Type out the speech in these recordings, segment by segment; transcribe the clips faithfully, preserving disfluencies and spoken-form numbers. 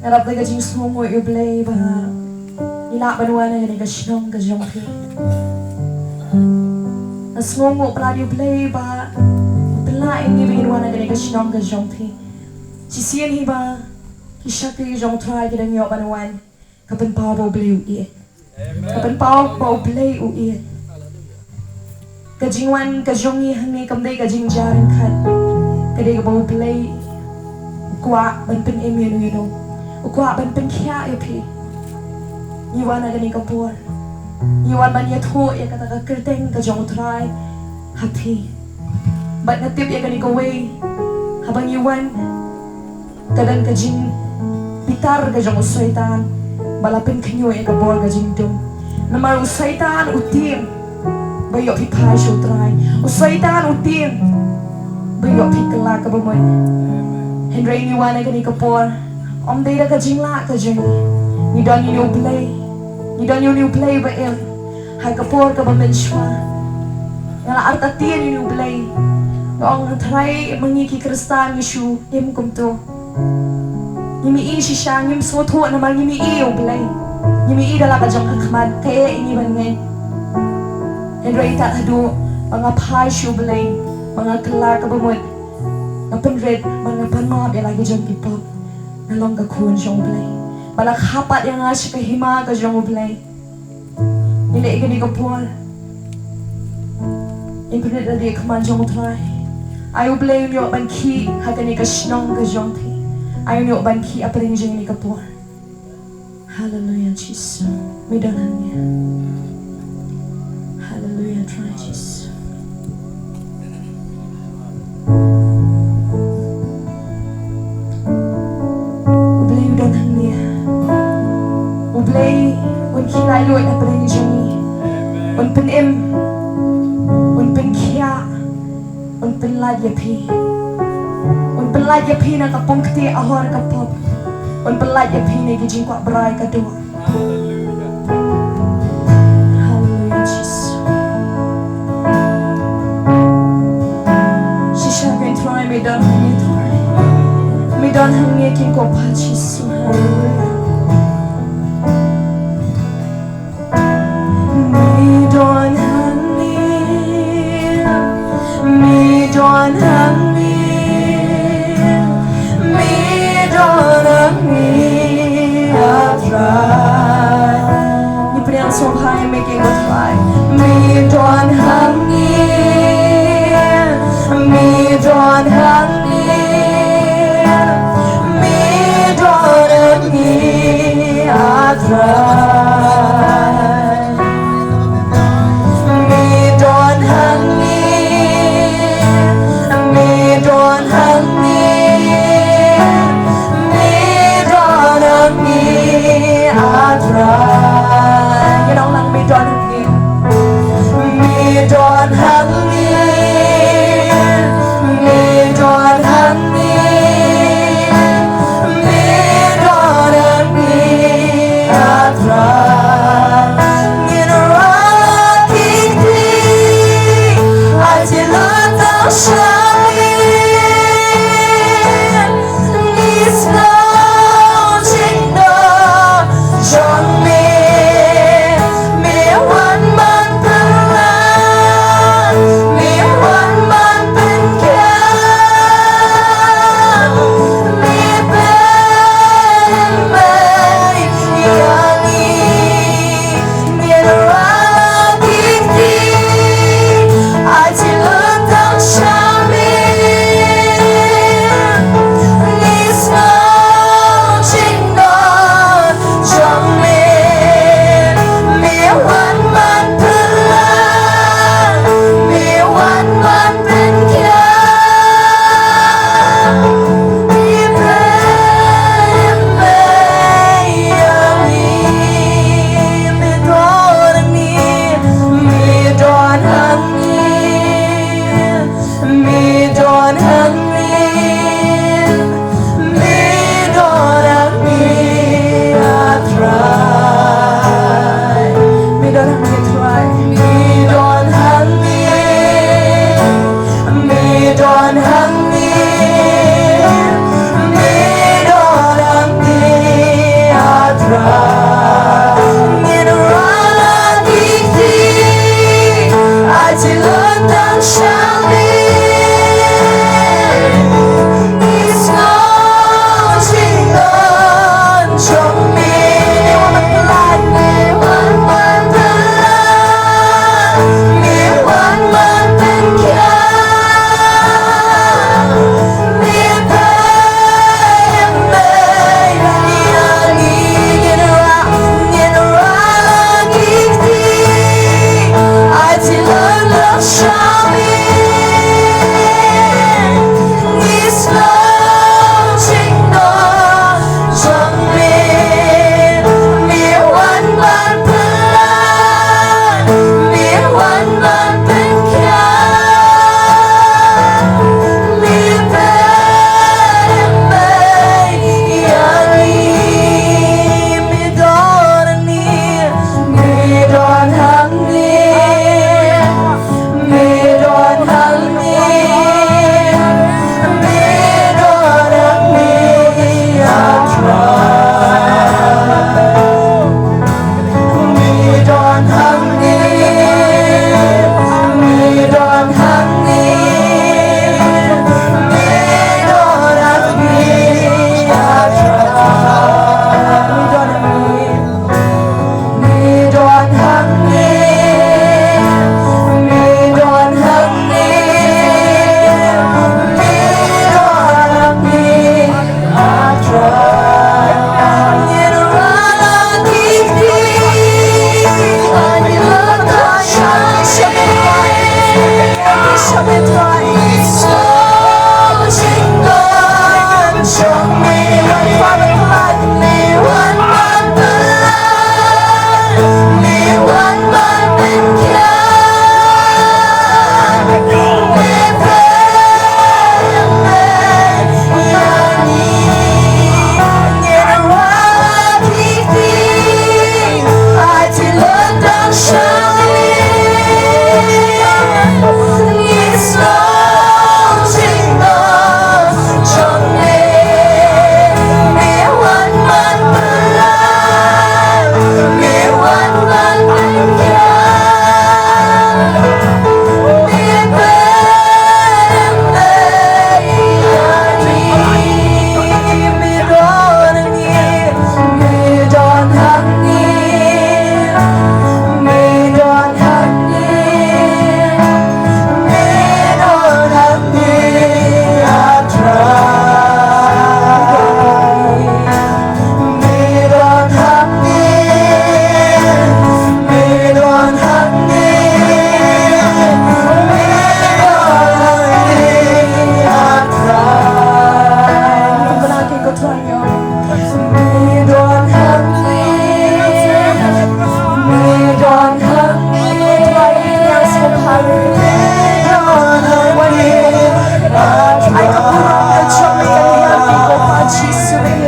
Nga dap da ka jingsngewnguh ïa U Blei ba ngi lah ban wan ha kane ka shnong ka jong phi. Nga sngewnguh palat ïa U Blei ba u pynlah ïa ngi ba ngin wan ha kane ka shnong ka jong phi. Shisien hi ba ki shakri jong U Trai ki dang ïoh ban wan, ka pynpaw ba U Blei u ïeit. Ka pynpaw ba U Blei u ïeit. Ka jingwan ka jong ngi hangne kam dei ka jingjia ryngkat. Ka dei kaba U Blei u kwah ban pynim ïa no ïa no. U kwah ban pynkhiah ïa phi. Ngi wan ha kane ka por, ngi wan ban ïathuh ïa kata ka kyrteng ka jong U Trai ha phi. Bad nga tip ïa kane kawei, haba ngi wan, ka don ka jingbitar ka jong u Soitan ba la pynkhynñiuh ïa ka bor ka jingdum. Namar u Soitan u tieng ba ïoh phi phai sha U Trai. U Soitan u tieng ba ïoh phi kylla kaba mut. Hynrei ngi wan ha kane ka por, ym dei da ka jinglah ka jong ngi. Ngi don ïa une U Blei. Ngi don ïa une U Blei ba im. Ha ka por kaba mynshuwa nga la artatien ïa une U Blei. Nga ong, Trai, ma ngi ki Khristan ngi shu im kumto. Ngim ïohi shisha, ngim sngewthuh namar ngim ïohi ïa U Blei. Ngim ïohi da la ka jong ka khmat, ka eh ïa ngi ban ngeit. Hynrei tad haduh ba nga phai sha U Blei, ba nga kylla kaba mut, nga pynrit, ba nga pan map ïa la ki jong ki pop, nga long ka khun jong U Blei. Ba la kha pat ïa nga sha ka hima ka jong U Blei. Ngi leh ïa kane ka por, ngi pynrit lade ha khmat jong U Trai. Ai U Blei un ïoh ban khih ha kane ka shnong ka jong phi. Ai un ïoh ban khih hapdeng jong kane ka por. Haleluia Jisu. Me don hangne. Haleluia Trai Jisu. U Blei u don hangne. U Blei un khie laitluid hapdeng jong ngi. Un pynim, un pynkhiah, un pynlait ïa phi. Un pynlait ïa phi na ka pung kti ahor ka pop. Un pynlait ïa phi na ki jingkwah brai ka doh. Haleluia. Haleluia Jisu. Shisha kein Trai, me don hangne Trai. Me don hangne kein ko Pa Jisu. Haleluia. Me don hangne, me don hangne, me don hangne, ah Trai. Ngi pdiang sngewbha ïa me kein ko Trai. Me don hangne, me don hangne, me don hangne, ah Trai. Me don hangne, me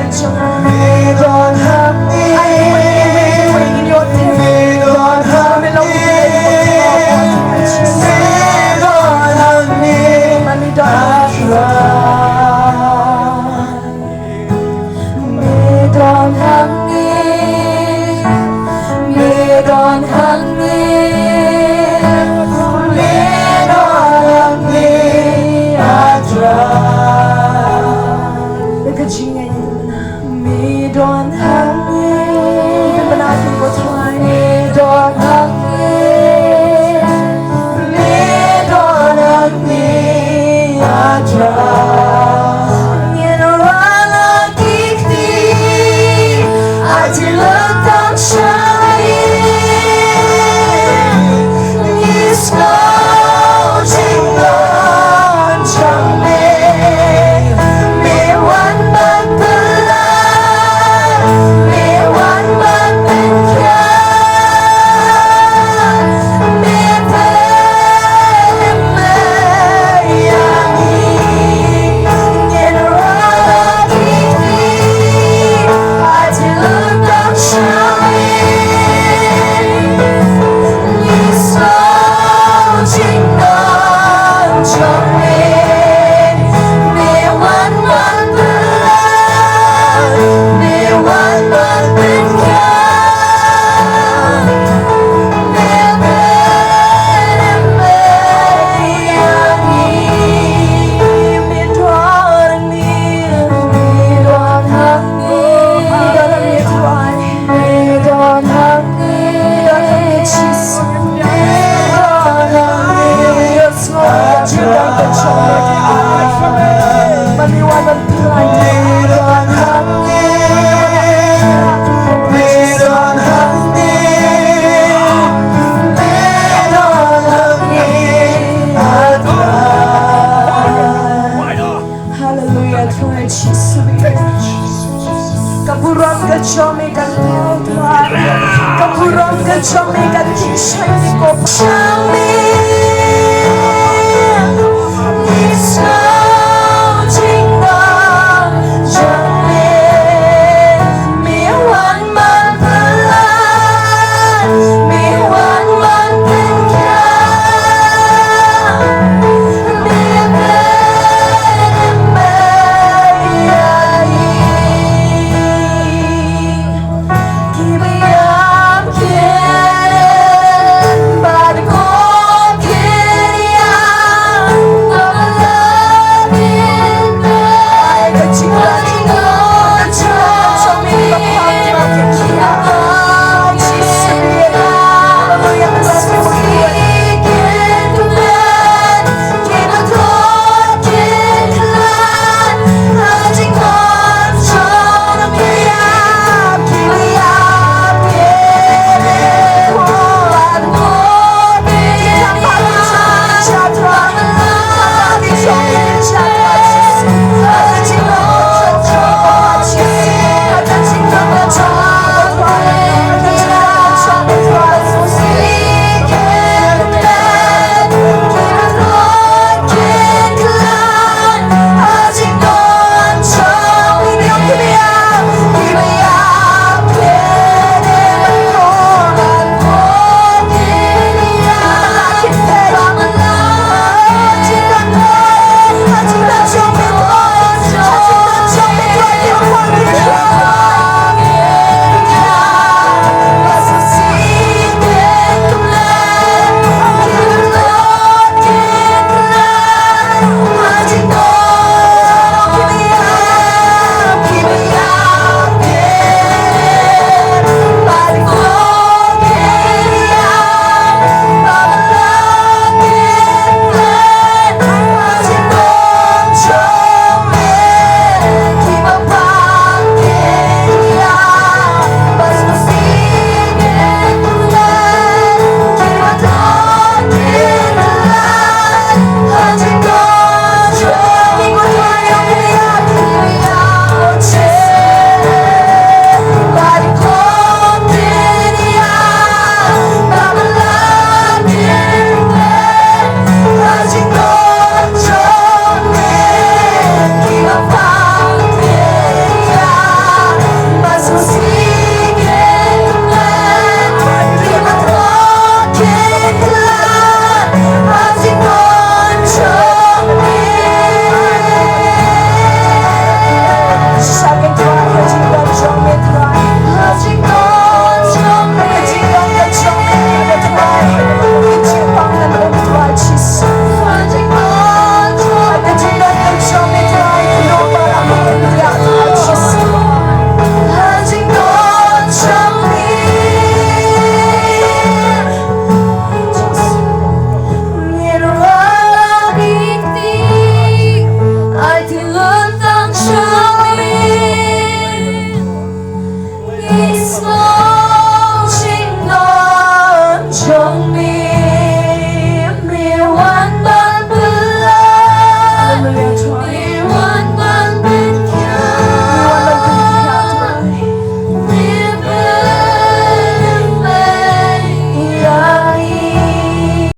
Me don hangne. Me don hangne. Me don hangne. Me don hangne. Me don hangne. Me don hangne. Me don hangne. Adra. Ka jingïaid. Me don hangne. Me don hangne. Me don hangne. Adra. Ngin ïa la kiti. Ati la tang shari. Ngi sngew jingdon jong me. Me wan ban pyllait, me wan ban pynkhia, me pynlong me ïa ngi. Ngin ïa la kiti. Hallelujah, Tuhan Jisu. Ka burom ka jong me kan, Tuhan. Ka burom ka jong me kan, Tuhan.